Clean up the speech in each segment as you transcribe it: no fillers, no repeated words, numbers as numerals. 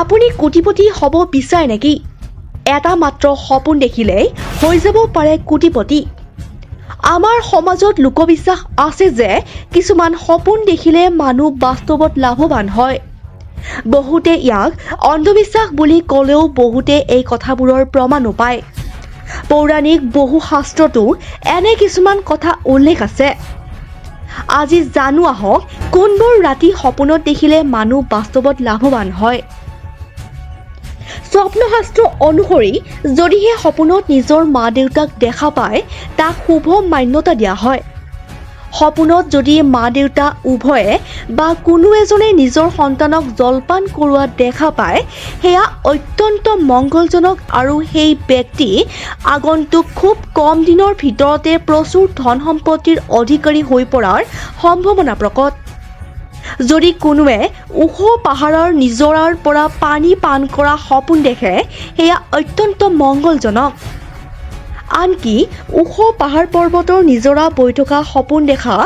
আপুনি কোটিপতি হ'ব বিচাৰে নেকি? এটা মাত্ৰ সপোন দেখিলেই হৈ যাব পাৰে কোটিপতি। আমাৰ সমাজত লোকবিশ্বাস আছে যে কিছুমান সপোন দেখিলে মানুহ বাস্তৱত লাভৱান হয়। বহুতে ইয়াক অন্ধবিশ্বাস বুলি ক'লেও বহুতে এই কথাবোৰৰ প্ৰমাণো পায়। পৌৰাণিক বহু শাস্ত্ৰতো এনে কিছুমান কথা উল্লেখ আছে। আজি জানো আহক, কোনবোৰ ৰাতি সপোনত দেখিলে মানুহ বাস্তৱত লাভৱান হয়। স্বপ্নশাস্ত্ৰ অনুসৰি যদিহে সপোনত নিজৰ মা দেউতাক দেখা পায়, তাক শুভ মান্যতা দিয়া হয়। সপোনত যদি মা দেউতা উভয়ে বা কোনো এজনে নিজৰ সন্তানক জলপান কৰোৱা দেখা পায়, সেয়া অত্যন্ত মংগলজনক আৰু সেই ব্যক্তি আগন্তুক খুব কম দিনৰ ভিতৰতে প্ৰচুৰ ধন সম্পত্তিৰ অধিকাৰী হৈ পৰাৰ সম্ভাৱনা প্ৰকট। যদি কোনোৱে ওখ পাহাৰৰ নিজৰাৰ পৰা পানী পান কৰা সপোন দেখে, সেয়া অত্যন্ত মংগলজনক। আনকি ওখ পাহাৰ পৰ্বতৰ নিজৰা বৈ থকা সপোন দেখা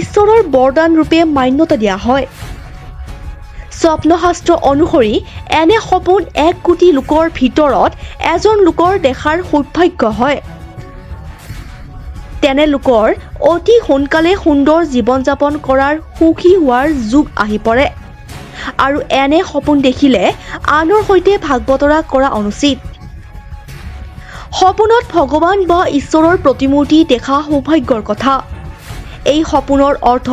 ঈশ্বৰৰ বৰদান ৰূপে মান্যতা দিয়া হয়। স্বপ্নশাস্ত্ৰ অনুসৰি এনে সপোন 1 কোটি লোকৰ ভিতৰত এজন লোকৰ দেখাৰ সৌভাগ্য হয়। তেনে লোকৰ অতি সোনকালে সুন্দৰ জীৱন যাপন কৰাৰ, সুখী হোৱাৰ যোগ আহি পৰে আৰু এনে সপোন দেখিলে আনৰ সৈতে ভাগ বতৰা কৰা অনুচিত। সপোনত ভগৱান বা ঈশ্বৰৰ প্ৰতিমূৰ্তি দেখা সৌভাগ্যৰ কথা। এই সপোনৰ অৰ্থ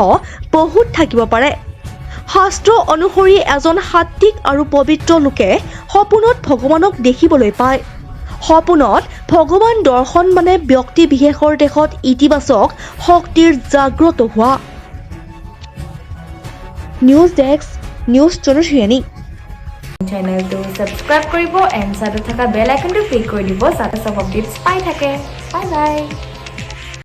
বহুত থাকিব পাৰে। শাস্ত্ৰ অনুসৰি এজন সাত্বিক আৰু পবিত্ৰ লোকে সপোনত ভগৱানক দেখিবলৈ পায়। সপোনত ভগৱান দৰ্শন মানে ব্যক্তি বিশেষৰ দেহত ইতিবাচক শক্তিৰ জাগ্ৰত হোৱা। নিউজ ডেস্ক, নিউজ চতুৰ্থিয়ানী। চেনেলটো ছাবস্ক্ৰাইব কৰিব এণ্ড চাইডত থকা বেল আইকনটো ক্লিক কৰি দিব, যাতে চব আপডেটছ পাই থাকে। Bye bye.